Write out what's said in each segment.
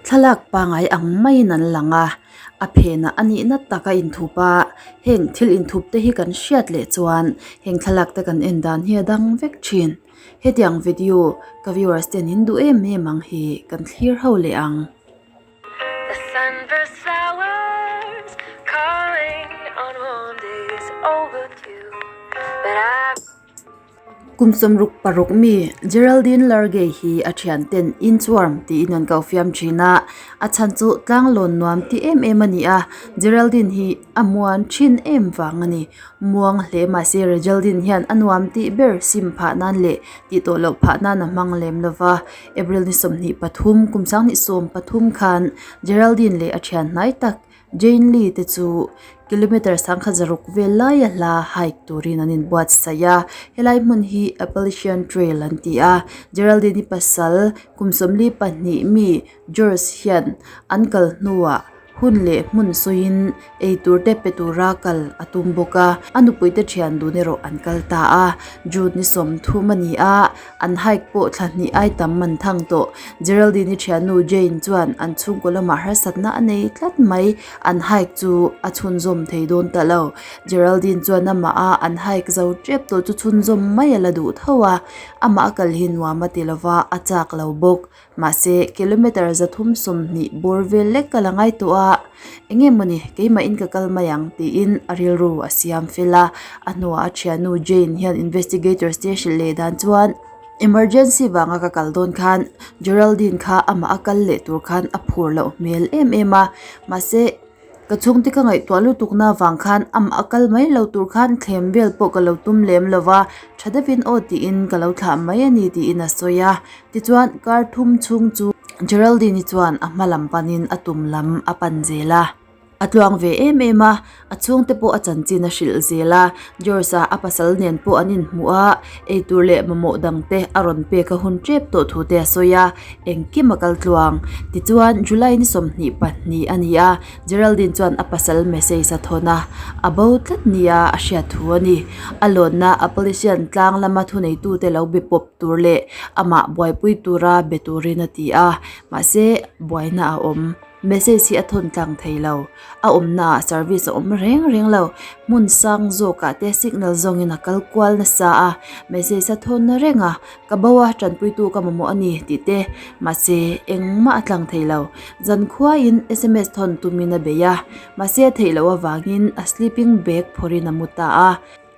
Thlalak pangai ang maiin an lang a, a phenah a nihna tak a inthup a, heng thil inthup te hi kan hriat leh chuan heng thlalak te kan en dan hi a dang vek thin. Hetiang video ka viewers ten in duh em em ang hi kan thlir ho leh ang. Kum 66 mi Geraldine Largay hi a thianten Inchworm tiin an koh fiam thin a, a chhan chu tlanglawn nuam ti em em a ni a, Geraldine hi a muan thin em vang a ni. Muang hle mahse Geraldine hian a nuam tih ber sim phah nan leh tih tawh loh phah nan a hmang lem lo va, April ni 23 kum 2013 khan Geraldine leh a thian hnai tak Jane Lee te chu kilometre sangkhat zaruk vel laia hla hike turin an inbuatsaih a, helai hmun hi Appalachian Trail an ti a, Geraldine-i pasal kum 42 mi George hian an kal hnuah hun leh hmun sawiin eitur te pe tura kal a tum bawk a, a nupui te thian dun erawh an kal ta a, June ni 30 a ni a. An hike pawh thla hnih ai tam an thang tawh. Geraldine-i thiannu Jane chuan an chhungkaw lamah harsatna a nei tlat mai. An hike chu a chhunzawm thei dawn ta lo. Geraldine chuan amah a an hike zo tep tawh chu chhunzawm mai a la duh tho a. Amah a kal hi nuam a ti lova, a chak lo bawk. Mahse, kilometre 320 bawr vel lek ka la ngai tawh a, eng nge mawni keimahin ka kal mai ang tiin a rilru a siam fel a. A hnuah a thiannu Jane hian investigators te a hrilh leh dan chuan emergency vanga ka kal dawn khan Geraldine kha amah a kal leh tur khan a phur loh hmel em em a, mahse, Ka chhungte ka ngaihtuah lutukna avang khan amah a kal mai lo tur khan thlem vel pawh ka lo tum lem lo va, tha deuhin aw tiin ka lo thlah mai a ni tiin a sawi a. Tichuan kar thum chhung chu Geraldine-i chuan a hma lam panin a tum lam a pan zel a. A tluang ve em em a, a chhungte pawh a chanchin a hrilh zel a. George-a a pasal nen pawh an inhmuh a, eitur leh mamawh dangte a rawn pek a hun tep tawh thu te a sawi a. Engkim a kal tluang. Tichuan, July ni 22 a ni a, Geraldine chuan a pasal message a thawn a, a bo tlat nia a hriat thu a ni. A lawnna Appalachian tlang lama thuneitute lo be pawp tur leh amah buaipui tura be turin a ti a, mahse buaina a awm. Message hi a thawn tlang thei lo. A awmnaah service a awm reng reng lo. Hmun sang zawkah te signal zawngin a kal kual nasa a, message a thawn reng a, Ka bo a, tanpuitu ka mamawh a ni tih te, mahse engmah a tlang thei lo. Zankhuaiin sms thawn tumin a bei a, mahse a theih loh avangin a sleeping bag phawrhin a mu ta a.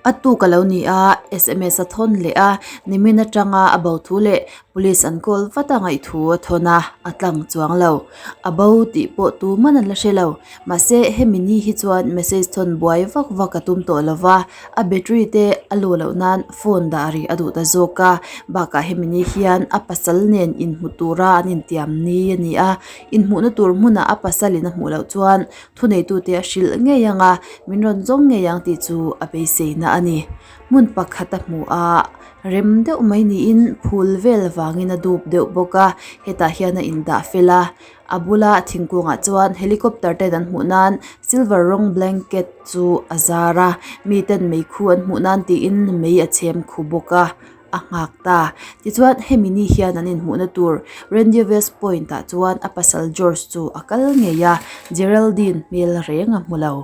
A tuk a lo ni a, sms a thawn leh a, nimin atanga a bo thu leh police an call vat a ngaih thu a thawn a, a tlang chuang lo. A bo tih pawh tuman an la hre lo. Mahse hemi ni hi chuan message thawn buai vak vak a tum tawh lo va, a battery te a luh loh nan phone dah rih a duh ta zawk a. Bakah hemi ni hian a pasal nen inhmu tura an intiam ni a ni a, inhmuhna tur hmunah a pasalin a hmuh loh chuan thuneitute a hrilh ngei ang a, min rawn zawng ngei ang tih chu a beiseina a ni. Hmun pakhat a hmu a, rem deuh mai niin phul vel vangin a dup deuh bawk a, hetah hian a indah fel a. A bula thingkungah chuan helicopter ten an hmuh nan silver rawng blanket chu a zar a miten meikhu an hmuh nan tiin mei a chhem khu bawk a a nghak ta tichuan hemi ni hian an inhmuhna tur rendezvous point ah chuan a pasal George chu a kal ngei a Geraldine hmel reng a hmu lo.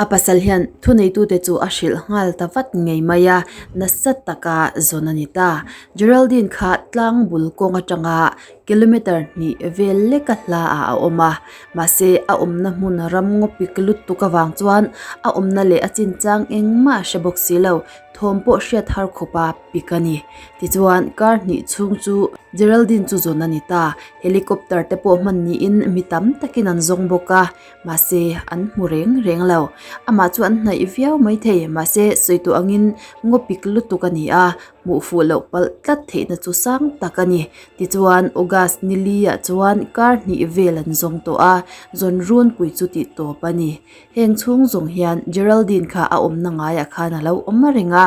A pasal hian thuneitute chu a hrilh nghal ta vat ngei mai a, nasa taka zawn a ni ta. Geraldine kha tlang bul kawng atanga kilometre hnih vel leka hla ah a awm a, mahse a awmna hmun ram ngaw pik lutuk avang chuan a awmna leh a chinchang engmah a hre bawk si lo. Thawm pawh hriat har khawpa pik a ni. Tichuan kar hnih chhung chu Geraldine chu zawn a ni ta. Helicopter te pawh hman niin mi tam takin an zawng bawk a. Mahse, an hmu reng reng lo. Amah chu an hnaih viau maithei, mahse sawi tawh angin ngaw pik lutuk a ni a, hmuh fuh loh palh tlat theihna chu sang tak a ni. Tichuan, August ni li ah chuan kar hnih vel an zawng tawh a, zawn runpui chu tih tawp a ni. Heng chhung zawng hian Geraldine kha a awmna ngaiah khan a lo awm reng a,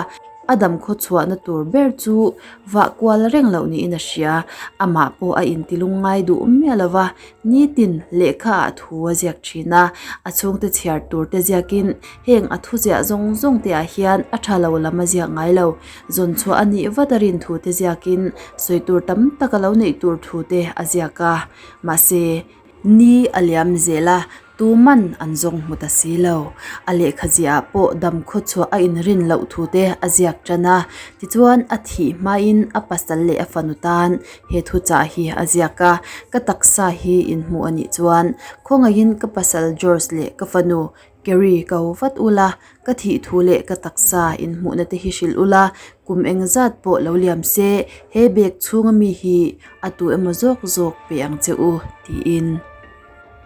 a dam khaw chhuahna tur ber chu vah kual reng loh niin a hria. Amah pawh a intilung ngai duh miah lo va, Nitin lehkha ah thu a ziak thin a, a chhungte chhiar tur te ziakin heng a thu ziah zawng zawng te ah hian a tha lo lam a ziak ngai lo. Zawn chhuah a nih vat a rin thu te ziakin sawi tur tam tak a lo neih tur thu te a ziak a. Mahse. Ni a liam zel a, tuman an zawng hmu ta si lo. A lehkha ziahah pawh dam khawchhuah a inrin loh thu te a ziak tan a, tichuan a thih hmain a pasal leh a fanu tan he thuchah hi a ziak a, Ka taksa hi inhmuh a nih chuan khawngaihin ka pasal George leh ka fanu Kerry ko vat ula, ka thih thu leh ka taksa inhmuhna te hi hrilh ula, kum engzat pawh lo liam se, he bag chhunga mi hi a tu emaw zawk zawk pe ang che u, tiin.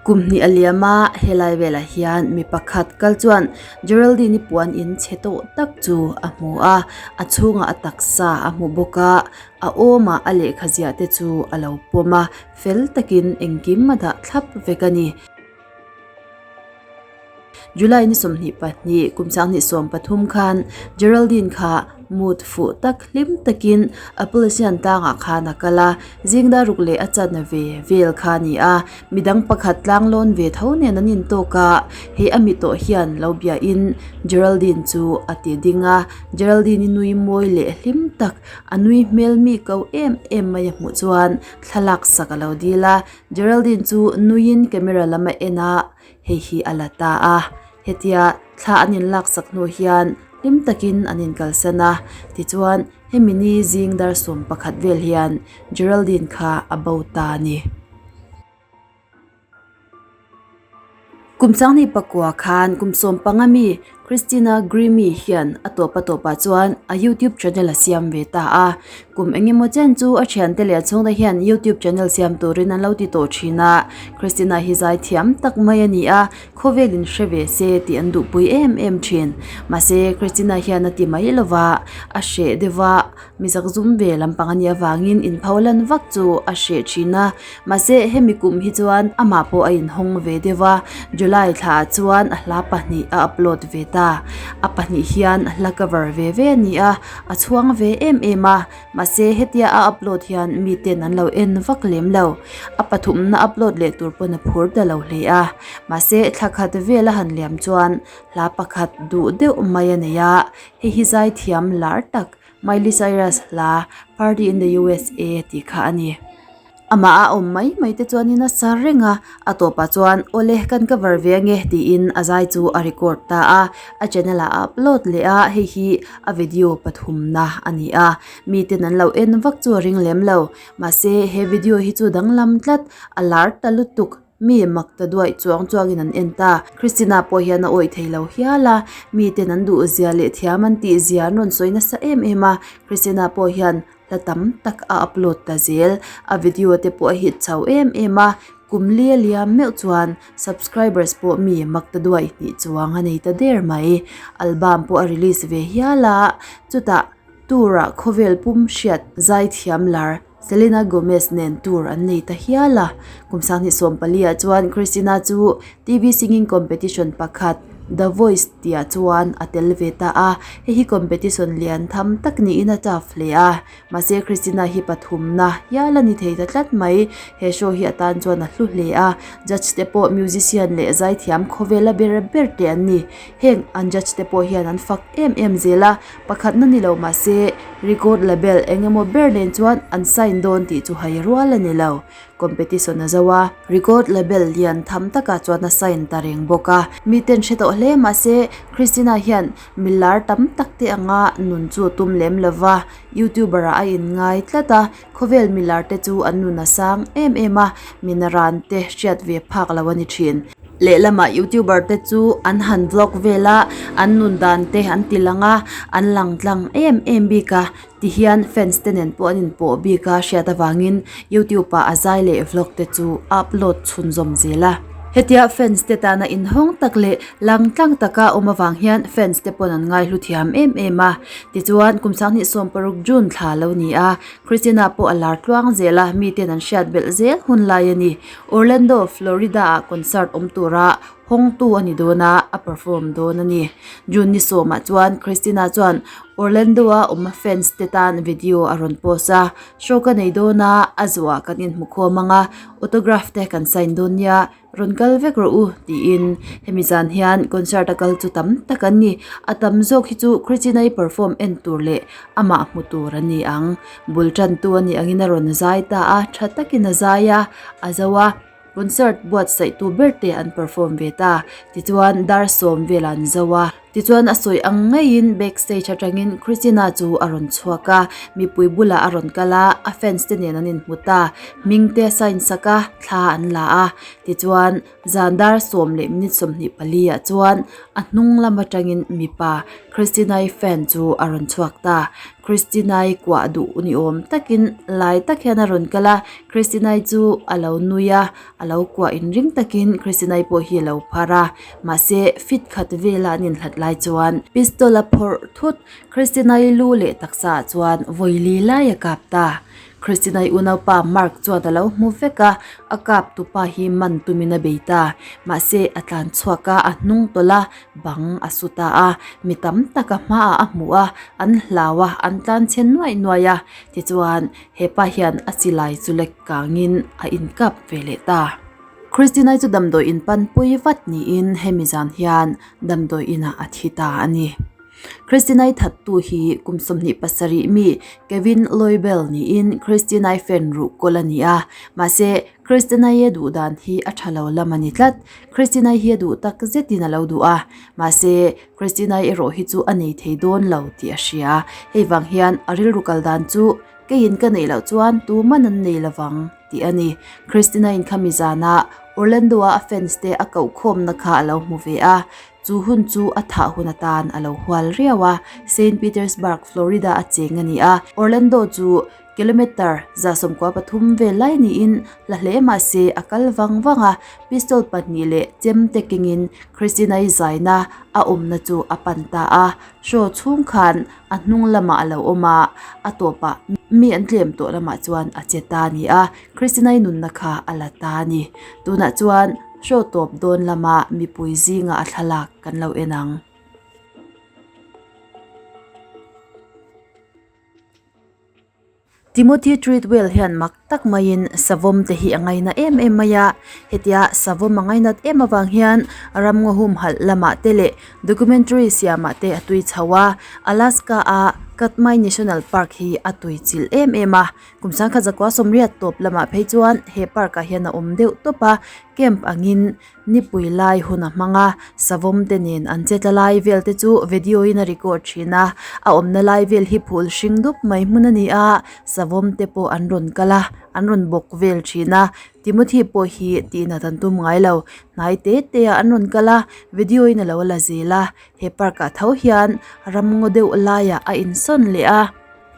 Kum hnih a liam a, helai velah hian mi pakhat kal chuan Geraldine-i puan in chhe tawh tak chu a hmu a, a chhungah a taksa a hmu bawk a, a awmah a lehkha ziah te chu a lo pawm a, fel takin engkim a dah thlap vek a ni. July ni 22 kum 2013 khan Geraldine kha mood fuh tak hlim takin Appalachian tlangah khan a kal a, zing dar ruk leh a chan ve vel kha a ni a, midang pakhat tlang lawn ve tho nen an intawk a, hei a mi tawh hian lo biahin Geraldine chu a ti ding a, Geraldine-i nui mawi leh hlim tak a nui hmel mi ko em em mai a hmuh chuan thlalak sak a lo dil a. Geraldine chu nuiin camera lam a en a, hei hi a la ta a. Hetia thla an inlaksak hnu hian hlim takin an inkalsan a, tichuan hemi ni zing dar 11 vel hian Geraldine kha a bo ta a ni. Kum sanghnih pakua khan kum 15 mi Christina Grimmie hian a tawp a tawpah chuan a YouTube channel a siam ve ta a. Kum eng emaw chen chu a thiante leh a chhungte hian YouTube channel siam turin an lo ti tawh thin a. Christina hi zai thiam tak mai a ni a, khawvel in hre ve se tih an duhpui em em thin. Mahse Christina hian a ti mai lova, a hreh deuh a. Mi zakzum ve lampang a nih avangin inpho lan vak chu a hreh thin a, mahse hemi kum hi chuan amah pawh a inhawng ve deuh a, July thlaah chuan a hla pahnih a upload ve ta. A pahnih hian hla cover ve ve a ni a, a chhuang ve em em a, mahse hetia a upload hian miten an lo en vak lem lo. A pathumna upload leh tur pawn a phur ta lo hle a, mahse thla khat vel a han liam chuan hla pakhat duh deuh mai a nei a, hei hi zaithiam lar tak Miley Cyrus hla Party in the USA tih kha a ni. Amah a awm mai mai te chuanin a sa reng a, a tawpah chuan awle kan cover ve ange tiin a zai chu a record ta a, a channel ah a upload leh a, hei hi a video pathumna a ni a, miten an lo en vak chu a ring lem lo, mahse he video hi chu danglam tlat, a lar ta lutuk. Mi mak ta duaih chuang chuangin an en ta. Christina pawh hian a awih thei lo hial a, miten an duh zia leh thiam an tih zia an rawn sawi nasa em em a. Christina pawh hian hla tam tak a upload ta zel. A video te pawh a hit chho em em a, kum li a liam meuh chuan subscribers pawh mi mak ta duaih hnih chuang a nei ta der mai. Album pawh a release ve hial a, chutah tour ah khawvel pum hriat zaithiam lar Selena Gomez nen tour an nei ta hial a, kum 2014 ah chuan Christina chu TV singing competition pakhat The Voice tihah chuan a tel ve ta a, hei hi competition lian tham tak niin a tough hle a, mahse Christina hi pathumna hial a ni thei ta tlat mai, he show hi atan chuan a hlu hle a, judge te pawh musician leh zaithiam khawvela ber ber te an ni, heng an judge te pawh hian an fak em em zel a. Pakhatna ni lo mahse record label eng emaw ber nen chuan an sign dawn tih chu hai rual a ni lo. Competition a zo a, record label lian tham takah chuan a sign ta reng bawk a. Miten hre tawh hle mahse Christina hian milar tam tak te anga nun chu a tum lem lo va, YouTuber ah a inngai tlat a, khawvel milar te chu an nun a sang em em a, minaran te hriat ve phak lo a ni thin. Lehlamah youtuber te chu an han vlog vel a, an nun dan te an ti lang a, an lang tlang em em bik a, tihian fans te nen pawh an inpawh bik a hriat avangin youtube ah a zai leh vlog te chu a upload chhunzawm zel a. Hetia fans te tana inhawng tak leh lang tlang taka awm avang hian fans te pawn an ngaihlu thiam em em a, tichuan kum 2016 June thla lo ni a, Christina pawh a lar tluang zel a, miten an hriat belh zel hun lai a ni. Orlando, Florida-ah concert awm tura hawngtu a ni dawn a, a perform dawn a ni. June ni sawmah chuan Christina chuan Orlando-a awm fans te tan video a rawn post a, Show ka nei dawn a, a zuah kan inhmukhawm ang a, autograph te kan sign dawn nia, rawn kal vek rawh u, tiin. Hemi zan hian concert a kal chu tam tak an ni. A tam zawk hi chu Christina-i perform en tur leh amah hmu tur a ni ang. Bul tantu a nih angin a rawn zai ta a, tha takin a zai a, a zo a. Concert buatsaih tu ber te an perform ve ta. Tichuan dar sawm vel an zo a. Tichuan a sawi ang ngeiin backstage atangin Christina chu a rawn chhuak a, mipui bulah a rawn kal a, a fans te nen an inhmu ta. Hming te a sign sak a, thla an la a. Tichuan zan dar 10 leh minute 24 ah chuan a hnung lam atangin mipa Christina-i fan chu a rawn chhuak ta. Christina-i kuah duh ni awm takin lai tak hian a rawn kal a, Christina-i chu a lo nui a, a lo kuah inring takin Christina-i pawh hi a lo phar a, mahse fit khat vela an inhlat lai chuan pistol a phawrh thut. Christina-i lu leh taksa ah chuan vawi li lai a kap ta. Christina-i unaupa Mark chuan a lo hmu vek a, a kap tupa hi man tumin a bei ta. Mahse a tlan chhuak a, a hnung tawlh a, bang a su ta a, mi tam tak a hmaah a hmu a, an hlau a, an tlan chhe nuaih nuaih a, tichuan hepa hian a silai chu lek kangin a inkap ve leh ta. Christina-i chu damdawi in panpui vat niin hemi zan hian damdawi inah a thi ta a ni. Christina-i thattu hi kum 27 mi Kevin Loibel niin Christina-i fan ruhkawl a ni a, mahse Christina-i a duh dan hi a tha lo lam a ni tlat. Christina-i hi a duh tak zetin a lo duh a, mahse Christina-i erawh hi chu a nei thei dawn lo tih a hria. Hei vang hian a rilru kal dan chu keiin ka neih loh chuan tuman an nei lovang tih a ni. Christina-in khami zana Orlando-a a fans te a koh khawmna kha a lo hmu ve a, chu hun chu a thah hun atan a lo hual riau a. Saint Petersburg, Florida a cheng a ni a, Orlando chu Kilometre 113 vel lai niin hla hle mah se a kal vang vang a, pistol pahnih leh chem te kengin Christina-i zaina a awmna chu a pan ta a. Show chhung khan a hnung lamah a lo awm a, a tawpah mi an tlem tawh lamah chuan a che ta a ni a, Christina-i nunna kha a la ta a ni. Tunah chuan show tawp dawn lama mipui zingah a thlalak kan lo en ang. Timothy Treadwell hian mak tak maiin savawm te hi a ngaina em em mai a, hetia savawm a ngainat em avang hian ramngaw humhalh lamah te leh documentary siamah te a tui chho a, Alaska a Katmai National Park hi a tui chilh em em a, kum 1980 tawp lamah phei chuan he park ah hian a awm deuh tawp a, camp angin Nipui lai hun a hmang a, savawm te nen an che tla lai vel te chu video in a record thin a, a awmna lai vel hi phul hring dup mai hmun a ni a, savawm te pawh an rawn kal a, an rawn bawk vel thin a, Timothy pawh hi tihnat an tum ngai lo, hnai te te ah an rawn kal a, video in a lo la zel a, he park ah tho hian ramngaw deuh laiah a insawn leh a.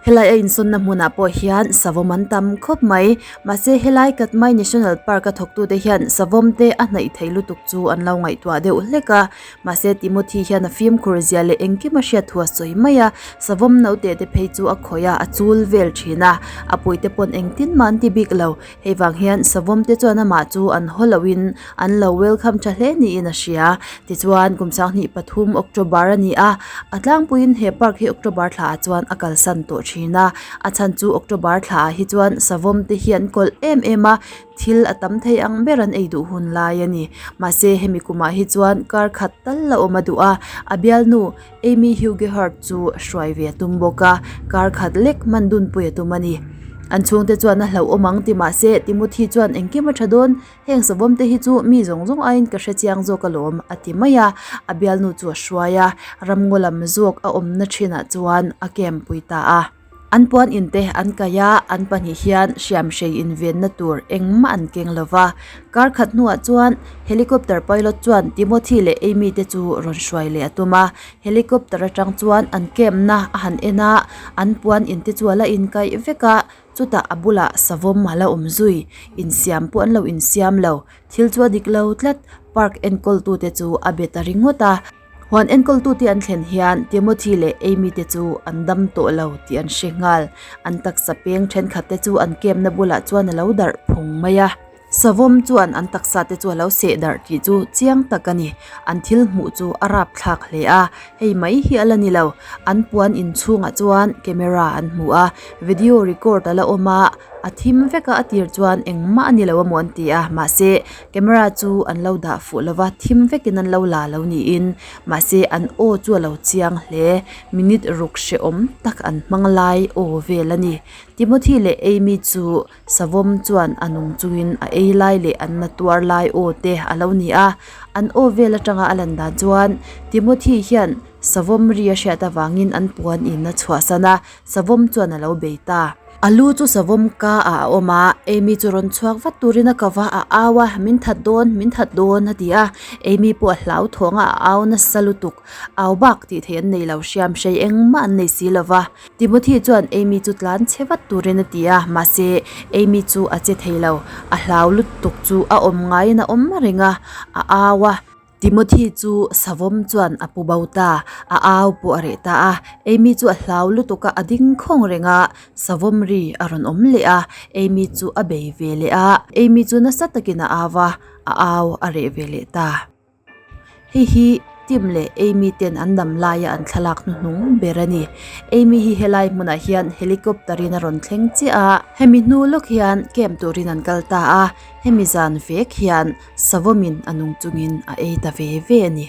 Helai a insawnna hmunah pawh hian savawm an tam khawp mai. Mahse helai Katmai National Park a thawktute hian savawm te a hnaih thei lutuk chu an lo ngaihtuah deuh hlek a. Mahse Timothy hian a fimkhur zia leh engkim a hriat thu a sawi mai a. Savawm naute te phei chu a khawih a, a chul vel thin a. A puite pawn engtin mah an ti bik lo. Hei vang hian savawm te chuan amah chu an haw loin an lo welcome tha hle niin a hria. Tichuan kum 23 October a ni a, a tlangpuiin he park hi October thlaah chuan a kalsan tawh thin a. A chhan chu October thlaah hi chuan savawm te hi an kawlh em em a, thil a tam thei ang ber an ei duh hun lai a ni. Mahse hemi kumah hi chuan kar khat tal la awm a duh a, a bialnu Amy Hugehart chu hruai ve a tum bawk a, kar khat lek hman dunpui a tum a ni. An chhungte chuan a hlauhawm ang ti mahse Timothy chuan engkim a tha dawn, heng savawm te hi chu mi zawng zawng aiin ka hre chiang zawk alawm a ti mai a, a bialnu chu a hruai a, ramngaw lam zawk a awmna thinah chuan a camp pui ta a. An puan in te an kaih a, an pahnih hian hriamhrei invenna tur engmah an keng lo va. Kar khat hnuah chuan helicopter pilot chuan Timothy leh Amy te chu rawn hruai leh a tum a. Helicopter atang chuan an camp na a han en a, an puan in te chu a la inkaih vek a, chutah a bulah savawm a la awm zui. Insiam pawh an lo insiam lo. Thil chu a dik lo tlat, park enkawltute chu a be ta ringawt a. Huan enkawltute an thlen hian Timothy leh Amy te chu an dam tawh lo tih an hre nghal. An taksa peng thenkhat te chu an camp na bulah chuan a lo darh phung mai a. Savawm chuan an taksa te chu a lo seh darh tih chu chiang tak a ni. An thil hmuh chu a rapthlak hle a, hei mai hi a la ni lo. An puan inchhungah chuan camera an hmu a, video record a la awm a. A thim vek a a tir chuan engmah a ni lo amaw an ti a mahse camera chu an lo dah fuh lo va thim vekin an lo la lo niin mahse an aw chu a lo chiang hle minute ruk hrehawm tak an hmang lai aw vel a ni Timothy leh Amy chu savawm chuan a nung chungin a ei lai leh an na tuar lai aw te a lo ni a an aw vel atanga a lan dan chuan Timothy hian savawm ri a hriat avangin an puan in a chhuahsan a savawm chuan a lo bei ta. A lu chu savawm ka ah a awm a, Amy chu rawn chhuak vat turin a kava a au a, min that dawn, min that dawn a ti a, Amy pawh a hlauthawng a, a au nasa lutuk, au bak tih theih an nei lo hriam hrei engmah an nei si lo va. Timothy chuan Amy chu tlan chhe vat turin a ti a, mahse Amy chu a che thei lo, a hlau lutuk chu a awm ngaiin a awm reng a, a au a. Timothy chu savawm chuan a pu bo ta, a au pawh a reh ta a, Amy chu a hlau lutuk a, a ding khawng reng a, savawm ri a rawn awm leh a, Amy chu a bei ve leh a, Amy chu nasa takin a au a, a au a reh ve leh ta. Hei hi Tim leh Amy ten an dam laia an thlalak hnuhnung ber a ni. Amy hi helai hmunah hian helicopter in a rawn thleng chiah a, hemi hnu lawk hian camp turin an kal ta a, hemi zan vek hian Savawmin a nung chungin a ei ta ve ve a ni.